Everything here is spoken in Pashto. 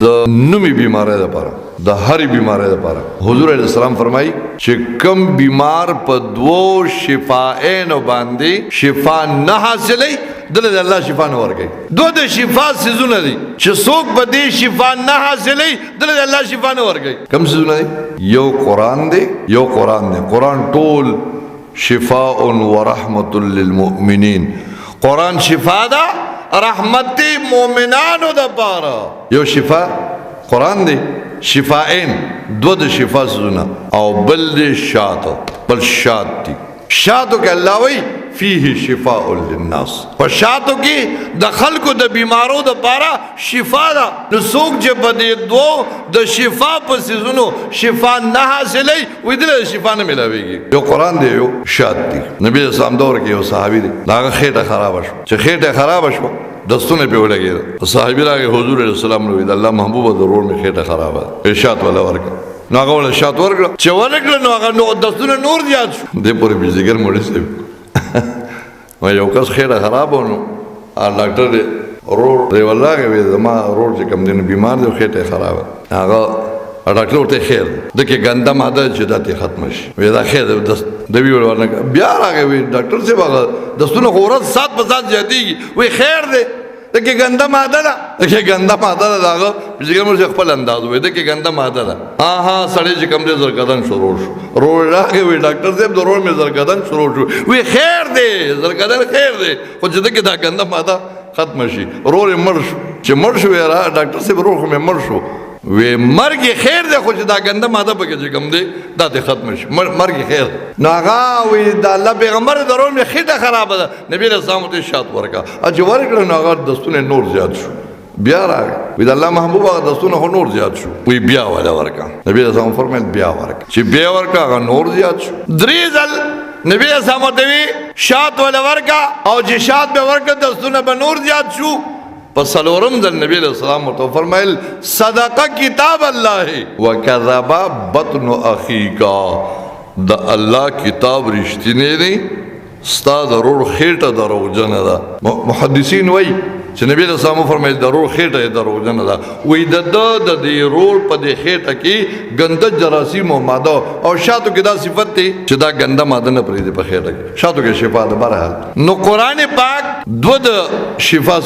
د نومي بیماری لپاره، د هرې بیماری لپاره حضور علیه السلام فرمایي چې کم بیمار په دوو شفاعینو باندې شفا نه حاصلوي، دله د الله شفا نه ورکوي. دوه د شفا څیزونه دي چې څوک په دې شفا نه حاصلوي، دله د الله شفا نه ورکوي. کم څیزونه دي؟ یو قرآن دی، یو قرآن دی. قرآن ټول شفاء ورحمت للمؤمنین. قرآن شفا ده، رحمت دی مؤمنانو د پاره. یو شفا قرآن دی، شفاعین دو د شفا څیزونه، او بل دی شات، بل شات دی. شاتو کې الله وایي فيه شفاء للناس. په شاتو کې د خلکو د بیمارو د پاره شفا ده. نو څوک چې په دې دوو د شفا په څیزونو شفا نه حاصلوي، وایي دله شفا نه میلاویږي. یو قرآن دی، یو شات دی. نبی اسلام دور کې یو صحابي دی، د هغه خېټه خرابه شوه. چې خېټه خرابه شوه، دستونه پې ولګېده. صحابي راغی حضور علیه السلام له وایي د الله محبوبه د ورور مې خېټه خرابه ده، شات وله ورکړه. نو هغه ورله شات ورکړه، چې ورکړه نو هغه نو دستونه نور زیات شو. دې پورې بزګر مولوي صاحب وایي یو کس خېټه خرابه وه، نو ډاکټر دی ورور دی ورله راغی، وایي زما ورور چې کوم دی نو بیمار دی، خېټه یې خرابه ده. هغه ډاکټر ورته خیر دی، ده کې ګنده ماده چې دا ترې ختمه شي. وایي دا خیر دی، دست د وی ورنه بیا راغی، وایي ډاکټر صاحب هغه دستونه خو ورځ سات په سات زیاتېږي. وایي خیر دی، ده کې ګنده ماده ده، ده کې ګنده ماده ده. د هغه بزګر مولوي صاحب خپل انداز وایي ده کې ګنده ماده ده. ها ها سړی چې کوم دی زرکدن شروع شو. ورور راغی، وایي ډاکټر صاحب د ورور مې زرکدن شروع شو. وایي خیر دی، زرکدن خیر دی، خو چې ده کې دا ګنده ماده ختمه شي. ورور یې مړ شو. چې مړ شو، وایي را ډاکټر صاحب ورور خو مې مړ شو. وی مرګ خیر دی، خو چې دا ګنده ماده پکې چې کوم دی دا دې ختمه شي، مرګ خیر. نو هغه وایي د الله پیغمبر د ورور مې خېټه خرابه ده. نبي علیه السلام ورته شات ورکړه، چې ورکړه نو هغه دستونه نور زیات شو. بیا راغی، وایي د الله محبوب هغه دستونه خو نور زیات شو. وایي بیا وله ورکړه. نبي علیه السلام فرمایل بیا ورکړه. چې بیا ورکړه هغه نور زیات شو. درې ځل نبی علیه السلام ورته وایي شات وله ورکړه، او چې شات به ورکړه دستونه به نور زیات شو. په څلورم ځل نبی علیه السلام ورته وفرمایل صدقه کتاب الله وکذب بطن اخیک. د الله کتاب رښتینی دی، ستا د ورور خېټه دروغجنه ده. محدثین وایي چې نبی علیه السلام وفرمایل د ورور خېټه یې دروغجنه ده. وایي د ده د دې ورور په دې خېټه کې ګنده جراثیم او ماده، او شاتو کې دا صفت دی چې دا ګنده ماده نه پرېږدي په خېټه کې، شاتو کې شفا ده. بهرحال نو قرآن پاک دوه د شفا